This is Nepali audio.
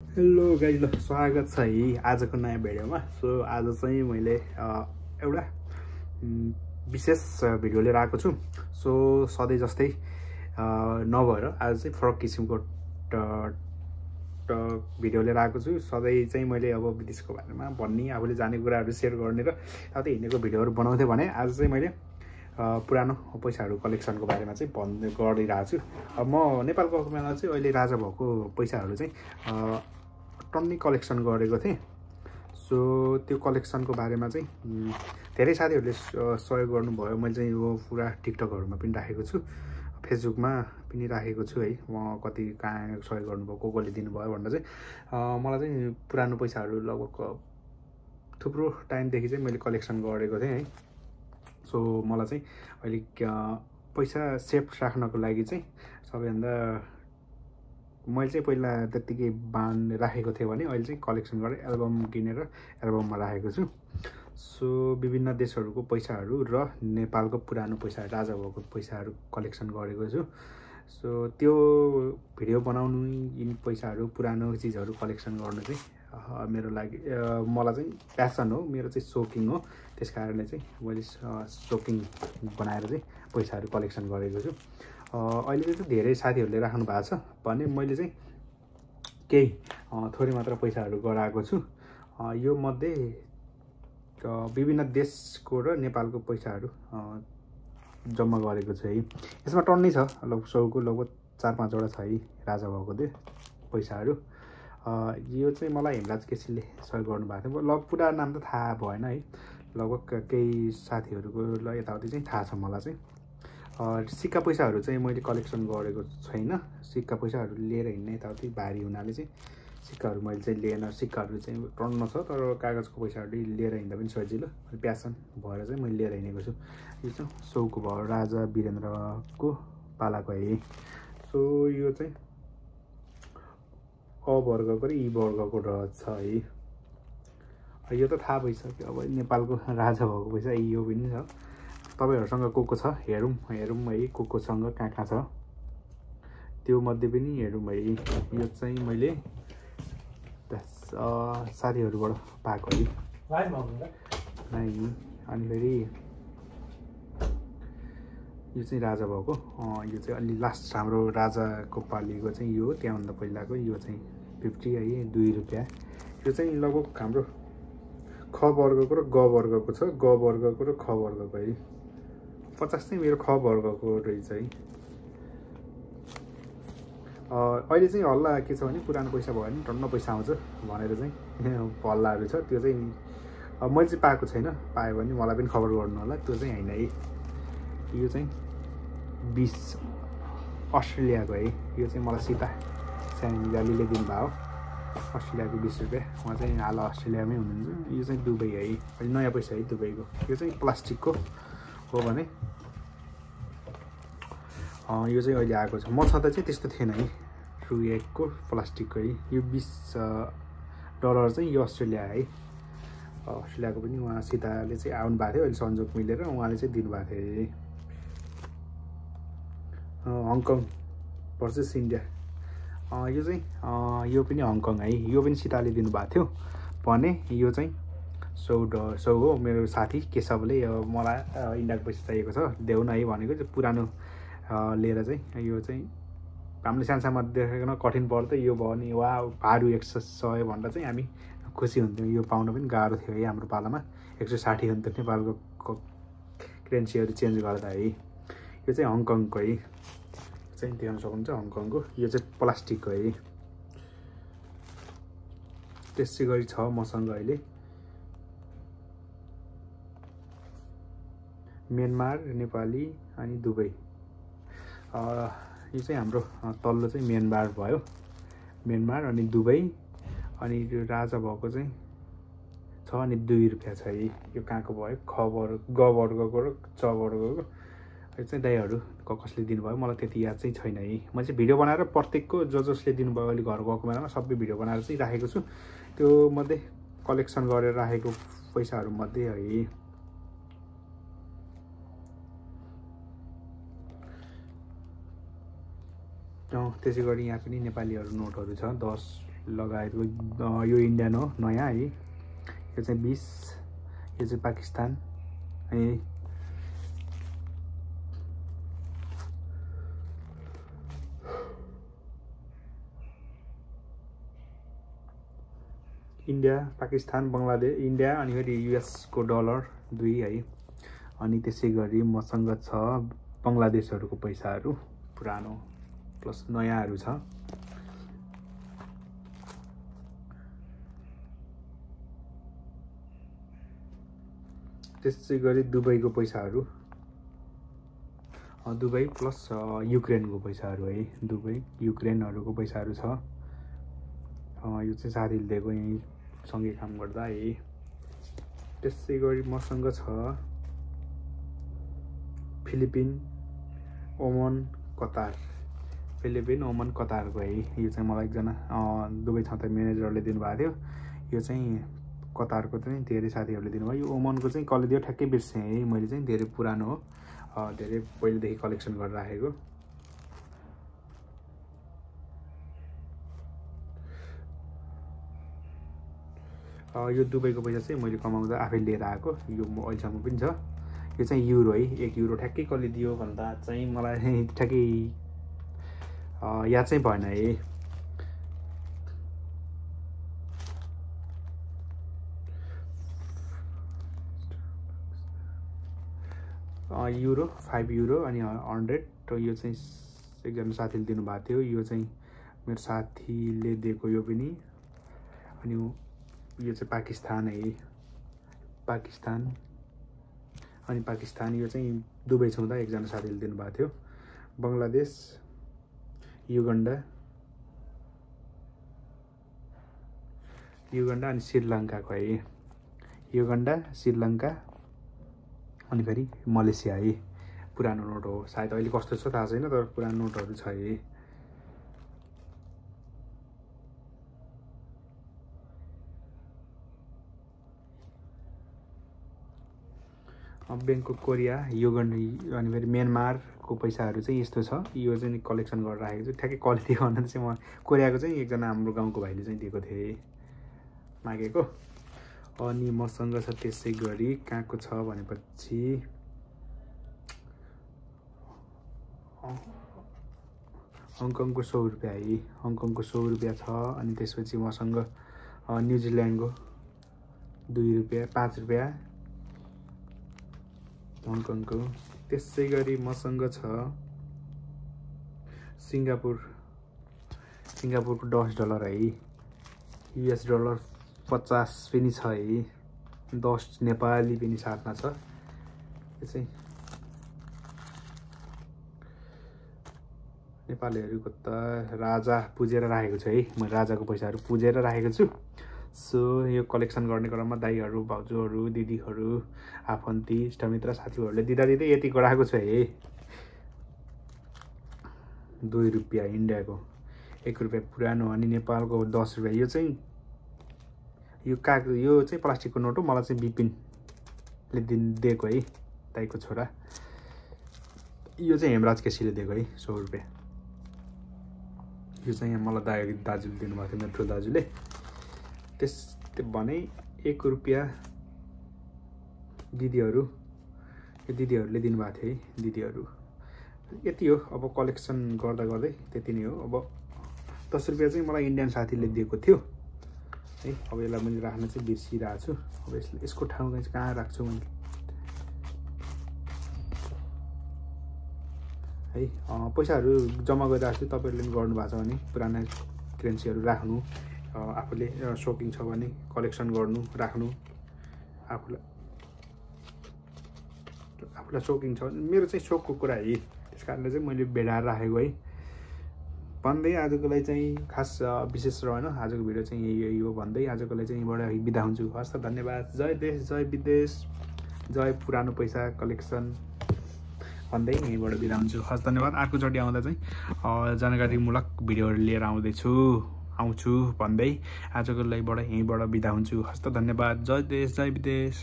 हेलो गाइज, ल स्वागत छ है आजको नयाँ भिडियोमा। सो आज चाहिँ मैले एउटा विशेष भिडियो लिएर आएको छु। सो सधैँ जस्तै नभएर आज चाहिँ फरक किसिमको भिडियो लिएर आएको छु। सधैँ चाहिँ मैले अब विदेशको बारेमा भन्ने, आफूले जाने कुराहरू सेयर गर्ने र साथै हिँडेको भिडियोहरू बनाउँथेँ भने आज चाहिँ मैले पुरानो पैसाहरू कलेक्सनको बारेमा चाहिँ गरिरहेको छु। अब म नेपाल गभर्मेन्टमा चाहिँ अहिले राजा भएको पैसाहरू चाहिँ टन्नै कलेक्सन गरेको थिएँ। सो त्यो कलेक्सनको बारेमा चाहिँ धेरै साथीहरूले सहयोग गर्नुभयो। मैले चाहिँ यो पुरा टिकटकहरूमा पनि राखेको छु, फेसबुकमा पनि राखेको छु है। म कति कहाँ सहयोग गर्नुभयो, कसले दिनुभयो भनेर चाहिँ मलाई चाहिँ पुरानो पैसाहरू लगभग थुप्रो टाइमदेखि चाहिँ मैले कलेक्सन गरेको थिएँ है। सो मलाई चाहिँ अहिले पैसा सेफ राख्नको लागि चाहिँ सबैभन्दा मैले चाहिँ पहिला त्यत्तिकै राखेको थिएँ भने अहिले चाहिँ कलेक्सन गरेर एल्बम किनेर एल्बममा राखेको छु। सो विभिन्न देशहरूको पैसाहरू र नेपालको पुरानो पैसा, राजा भएको पैसाहरू कलेक्सन गरेको छु। सो त्यो भिडियो बनाउनु, यिनी पैसाहरू पुरानो चिजहरू कलेक्सन गर्नु चाहिँ मेरो लागि मलाई चाहिँ प्यासन हो, मेरो चाहिँ सोकिङ हो। त्यस कारणले चाहिँ मैले सोकिङ बनाएर चाहिँ पैसाहरू कलेक्सन गरेको छु। अहिले चाहिँ धेरै साथीहरूले राख्नु भएको छ भने मैले चाहिँ केही थोरै मात्र पैसाहरू गराएको छु। यो मध्ये विभिन्न देशको र नेपालको पैसाहरू जम्मा गरेको छु है। यसमा टन्नै छ, लगभग 100को लगभग 4-5 वटा छ है राजा भएको त्यो पैसाहरू। यो चाहिँ मलाई हेमराज केसीले सहयोग गर्नुभएको थियो। लगभग पुरा नाम त थाहा भएन है, लगभग केही साथीहरूको यताउति चाहिँ थाहा छ मलाई चाहिँ। सिक्का पैसाहरू चाहिँ मैले कलेक्सन गरेको छैन। सिक्का पैसाहरू लिएर हिँड्ने यताउति भारी हुनाले चाहिँ सिक्काहरू मैले चाहिँ लिएन। सिक्काहरू चाहिँ टन्न छ, तर कागजको पैसाहरू लिएर हिँड्दा पनि सजिलो, प्यासन भएर चाहिँ मैले लिएर हिँडेको छु। यो चाहिँ 100को भयो, राजा वीरेन्द्रको पालाको है। सो यो चाहिँ अ वर्गको र ई वर्गको रहेछ है। यो त थाहा भइसक्यो। अब नेपालको राजा भएको पैसा यो पनि छ। तपाईँहरूसँग को छ हेरौँ है, कोसँग कहाँ छ त्यो मध्ये पनि हेरौँ है। यो चाहिँ मैले साथीहरूबाट पाएको है। अनि फेरि यो चाहिँ राजा भएको, यो चाहिँ अलि लास्ट हाम्रो राजाको पालीको चाहिँ यो, त्यहाँभन्दा पहिलाको यो चाहिँ 50 है, 2 रुपियाँ। यो चाहिँ लगभग हाम्रो ख वर्गको र ग वर्गको छ, ग वर्गको र ख वर्गको है। 50 चाहिँ मेरो ख वर्गको रहेछ है। अहिले चाहिँ हल्ला के छ भने पुरानो पैसा भयो भने टन्न पैसा आउँछ भनेर चाहिँ हल्लाहरू छ। त्यो चाहिँ मैले चाहिँ पाएको छैन, पायो भने मलाई पनि खबर गर्नु होला। त्यो चाहिँ होइन है। यो चाहिँ 20 अस्ट्रेलियाको है। यो चाहिँ मलाई सीता स्याङ्गालीले दिनुभयो, अस्ट्रेलियाको 20 रुपियाँ। उहाँ चाहिँ हाल अस्ट्रेलियामै हुनुहुन्छ। यो चाहिँ दुबई है, अहिले नयाँ पैसा है दुबईको। यो चाहिँ प्लास्टिकको हो भने यो चाहिँ अहिले आएको छ। म छँदा चाहिँ त्यस्तो थिएन है, रु1 को प्लास्टिकको है। यो $20 चाहिँ यो अस्ट्रेलिया है। अस्ट्रेलियाको पनि उहाँ सीताले चाहिँ आउनु भएको थियो, अहिले संयोग मिलेर उहाँले चाहिँ दिनुभएको थियो है। हङकङ भर्सेस इन्डिया, यो चाहिँ यो पनि हङकङ है। यो पनि सीताले दिनुभएको थियो भने यो चाहिँ 100 हो। मेरो साथी केशवले मलाई इन्डियाको पैसा चाहिएको छ देऊ न है भनेको चाहिँ पुरानो लिएर चाहिँ यो चाहिँ हामीले सानसामा देखेन, कठिन पर्दै यो भयो भने वा भारू 100 भनेर चाहिँ हामी खुसी हुन्थ्यौँ। यो पाउन पनि गाह्रो थियो है हाम्रो पालामा। 160 हुन्थ्यो नेपालको करेन्सीहरू चेन्ज गर्दा है। यो चाहिँ हङकङको है, चाहिँ देख्न सक्नुहुन्छ हङकङको। यो चाहिँ प्लास्टिकको है। त्यसै गरी छ मसँग अहिले म्यानमार, नेपाली अनि दुबई। यो चाहिँ हाम्रो तल्लो चाहिँ म्यानमार भयो, म्यानमार अनि दुबई। अनि यो राजा भएको चाहिँ छ अनि 2 रुपियाँ छ है। यो कहाँको भयो, ख वर्ग, ग वर्गको र च वर्गको। यो चाहिँ दाइहरू कसले दिनुभयो मलाई त्यति याद चाहिँ छैन है। मैले चाहिँ भिडियो बनाएर प्रत्येकको जसले दिनुभयो अहिले घर गएको बेलामा सबै भिडियो बनाएर चाहिँ राखेको छु। त्यो मध्ये कलेक्सन गरेर राखेको पैसाहरू मध्ये है। त्यसै गरी यहाँ पनि नेपालीहरू नोटहरू छ, 10 लगायतको यो इन्डियन हो नयाँ है। यो चाहिँ 20, यो चाहिँ पाकिस्तान है। इन्डिया, पाकिस्तान, बङ्गलादेश, इन्डिया अनि फेरि US को डलर 2 है। अनि त्यसै गरी मसँग छ बङ्गलादेशहरूको पैसाहरू पुरानो प्लस नयाँहरू छ। त्यसै गरी दुबईको पैसाहरू, दुबई प्लस युक्रेनको पैसाहरू है। दुबई युक्रेनहरूको पैसाहरू छ। यो चाहिँ साथीले दिएको यहीँ सँगै काम गर्दा है। त्यसै गरी मसँग छ फिलिपिन, ओमन, कतार। फिलिपिन, ओमन, कतारको है। यो चाहिँ मलाई एकजना दुबई छात्र म्यानेजरले दिनुभएको थियो। यो चाहिँ कतारको चाहिँ धेरै साथीहरूले दिनुभयो। यो ओमनको चाहिँ कसले दियो ठ्याक्कै बिर्सेँ है। मैले चाहिँ धेरै पुरानो हो, धेरै पहिलेदेखि कलेक्सन गरेर राखेको। यो दुबईको पैसा चाहिँ मैले कमाउँदा आफै लिएर आएको। यो अहिलेसम्म पनि छ। यो चाहिँ युरो है। 1 युरो ठ्याक्कै कसले दियो भन्दा चाहिँ मलाई ठ्याक्कै याद चाहिँ भएन है। युरो 5 युरो अनि 100। र यो चाहिँ एकजना साथीले दिनुभएको थियो। यो चाहिँ मेरो साथीले दिएको यो पनि। अनि यो चाहिँ पाकिस्तान है। पाकिस्तान अनि पाकिस्तान यो चाहिँ दुबई छँदा एकजना साथीले दिनुभएको थियो। बङ्गलादेश, युगान्डा अनि श्रीलङ्काको है। युगान्डा, श्रीलङ्का अनि फेरि मलेसिया है। पुरानो नोट हो सायद, अहिले कस्तो छ थाहा छैन, तर पुरानो नोटहरू छ है। ब्याङ्कको कोरिया, युगान्डा अनि फेरि म्यानमारको पैसाहरू चाहिँ यस्तो छ। यो चाहिँ कलेक्सन गरेर राखेको छु। ठ्याक्कै क्वालिटी भन्दा चाहिँ म कोरियाको चाहिँ एकजना हाम्रो गाउँको भाइले चाहिँ दिएको थिएँ मागेको। अनि मसँग छ त्यसै गरी कहाँको छ भनेपछि हङकङको 100 रुपियाँ है। हङकङको 100 रुपियाँ छ। अनि त्यसपछि मसँग न्युजिल्यान्डको 2 रुपियाँ, 5 रुपियाँ हङकङको। त्यसै गरी मसँग छ सिङ्गापुरको $10 है। US डलर 50 पनि छ है। 10 नेपाली पनि साथमा छ। यो चाहिँ नेपालीहरूको त राजा पुजेर राखेको छु है। म राजाको पैसाहरू पुजेर राखेको छु। सो यो कलेक्सन गर्ने क्रममा दाइहरू, भाउजूहरू, दिदीहरू, आफन्ती, इष्टमित्र, साथीहरूले दिँदा यति गराएको छु है। 2 रुपियाँ इन्डियाको, 1 रुपियाँ पुरानो अनि नेपालको 10 रुपियाँ। यो चाहिँ यो चाहिँ प्लास्टिकको नोट हो। मलाई चाहिँ विपिनले दिएको है, दाइको छोरा। यो चाहिँ हेमराज केसीले दिएको है 100 रुपियाँ। यो चाहिँ मलाई दाजुले दिनुभएको थियो, मेरो ठुलो दाजुले। त्यस्तै भने 1 रुपियाँ दिदीहरूले दिनुभएको थियो है। दिदीहरू यति हो। अब कलेक्सन गर्दा गर्दै त्यति नै हो। अब 10 रुपियाँ चाहिँ मलाई इन्डियन साथीले दिएको थियो है। अब यसलाई मैले राख्न चाहिँ बिर्सिरहेको छु। अब यसको ठाउँ चाहिँ कहाँ राख्छु मैले है। पैसाहरू जम्मा गरिरहेको छु। तपाईँहरूले पनि गर्नुभएको छ भने पुराना करेन्सीहरू राख्नु, आफूले सोकिङ छ भने कलेक्सन गर्नु, राख्नु। आफूलाई सोकिङ छ भने, मेरो चाहिँ सोकको कुरा है, त्यस कारणले चाहिँ मैले भेडाएर राखेको है। भन्दै आजको लागि चाहिँ खास विशेष रहेन। आजको भिडियो चाहिँ यही हो भन्दै आजको लागि चाहिँ यहीँबाट बिदा हुन्छु। हस् त, धन्यवाद। जय देश, जय विदेश, जय पुरानो पैसा कलेक्सन भन्दै यहीँबाट बिदा हुन्छु। हस्, धन्यवाद। अर्कोचोटि आउँदा चाहिँ जानकारीमूलक भिडियोहरू लिएर आउँछु भन्दै आजको लागिबाट यहीँबाट बिदा हुन्छु। हस् त, धन्यवाद। जय देश, जय विदेश।